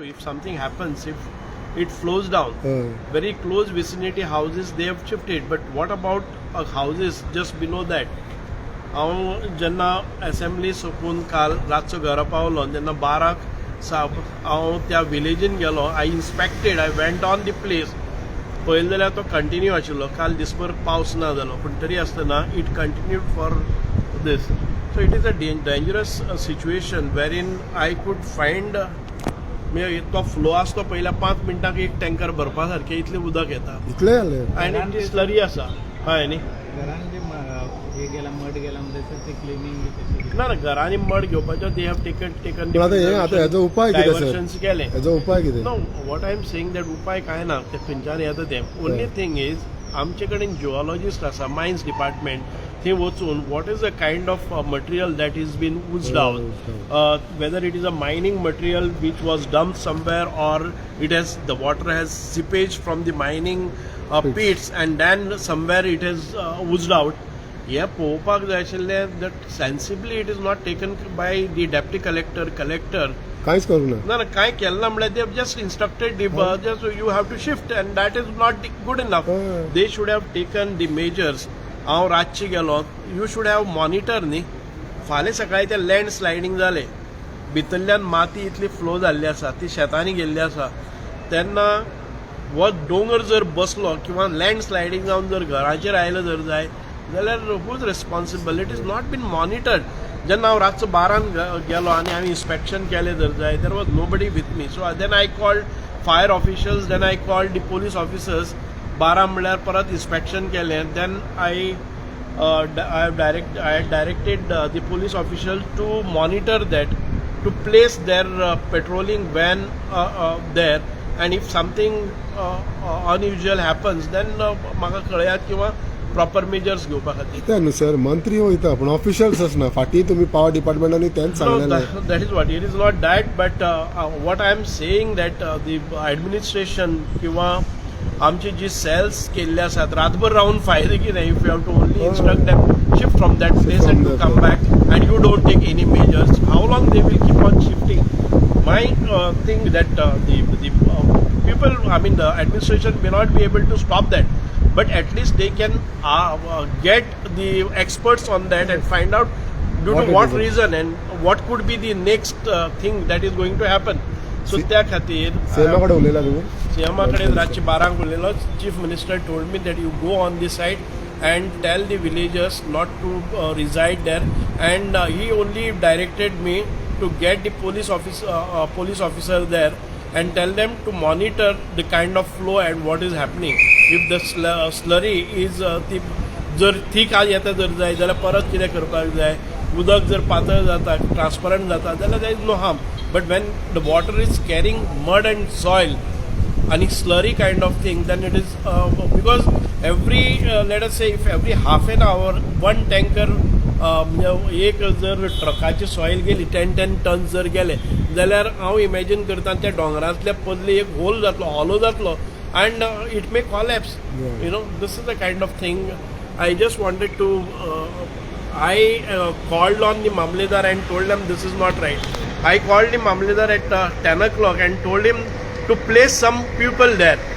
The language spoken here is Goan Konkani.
If something happens, if it flows down, हय. Very close vicinity houses, they have shifted, but what about houses just below that? हांव जेन्ना असेंब्ली सोंपून काल रातचो घरा पावलो तेन्ना 12क हांव त्या विलेजीन गेलो. I inspected, I went on the place. पळयलें जाल्यार तो कंटिन्यू आशिल्लो. काल दिसभर पावस ना जालो, पूण तरी आसतना it continued for this. So it is a dangerous situation wherein I could find म्हणजे तो फ्लो आसा तो पयल्या 5 मिनटांक एक टँकर भरपा सारकें इतलें उदक येता. इतलें जालें? आनी ती स्लरी आसा, हय न्ही? घरान जे हे गेला, मड गेला म्हणजे ते क्लिनिंग बी तशें? ना ना, घरांनी मड घेवपाचो they have taken. पण आतां हे आतां हेजो उपाय कितें सर? डायवर्शन्स केलें. हेजो उपाय कितें? No, what I am saying that उपाय कांय ना. ते खंयच्यान येता तें, ओनली थिंग is आमचे कडेन जिओलॉजिस्ट आसा, मायन्स डिपार्टमेंट, थंय वचून what is the kind of material that is been oozed out, whether it is a mining material which was dumped somewhere or it has the water has seepage from the mining pits and then somewhere it has oozed out, हे पळोवपाक जाय आशिल्लें. That sensibly it is not taken by the deputy collector, collector. कांयच करूंक ना? ना ना, कांय केलें ना. म्हणल्यार they just instructed the just you have to shift and that is not good enough. हय. They should have taken the measures. हांव रातचें गेलो, you should have monitor न्ही. फाल्यां सकाळी ते लँड स्लायडींग जालें, भितरल्यान माती इतली फ्लो जाल्ली आसा, ती शेतांनी गेल्ली आसा, तेन्ना हो दोंगर जर बसलो किंवा लँड स्लायडींग जावन जर घराचेर आयलो जर जाय जाल्यार who's responsible? It is not been monitored. जेन्ना हांव रातचो 12न गेलो आनी हांवें इन्स्पेक्शन केलें जर जाय, there was nobody with me, so then I called fire officials, then I called the police officers. 12 म्हणल्यार परत इन्स्पेक्शन केलें. Then I had directed the police official to monitor that, to place their patrolling van there, and if something unusual happens, then म्हाका कळयात किंवा प्रॉपर मेजर्स घेवपा खातीर. तें न्हू सर, मंत्री वयता पूण ऑफिशियल्स आसना. फाटीं तुमी पावर डिपार्टमेंटांनी तेंच No, सांगलेलें. that is what it is, not that, but what I am saying that the administration किंवा आमची जी सेल्स केल्ले आसात, रातभर रावन फायदो कितें if you have to only instruct them shift from that place from and to that come back and you don't take any measures? How long they will keep on shifting? My thing that the people, I mean, the administration may not be able to stop that, but at least they can get the experts on that and find out due What to it what is. Reason and what could be the next thing that is going to happen. So त्या खातीर सीएमा कडेन उलयला तुमी? सीएमा कडेन रातचे 12क उलयलो. Chief Minister told me that you go on the site and tell the villagers not to reside there, and he only directed me to get the police officer there and tell them to monitor the kind of flow and what is happening. If the slurry is ती जर थीक येता जर जाय जाल्यार परत कितें करपाक जाय. उदक जर पातळ जाता, ट्रान्सपरंट जाता जाल्यार there is no harm, but when the water is carrying mud and soil आणि slurry kind of thing, then it is because every let us say if every half an hour one tanker, म्हणजे एक जर ट्रकाची सॉयल गेली, 10-10 tons जर गेले जाल्यार हांव इमॅजीन करता त्या दोंगरांतल्या पदले एक होल जातलो, हॉलो जातलो and it may collapse. This is the kind of thing I just wanted to I called on the Mamledar and told them this is not right. I called the Mamledar at 10 o'clock and told him to place some people there.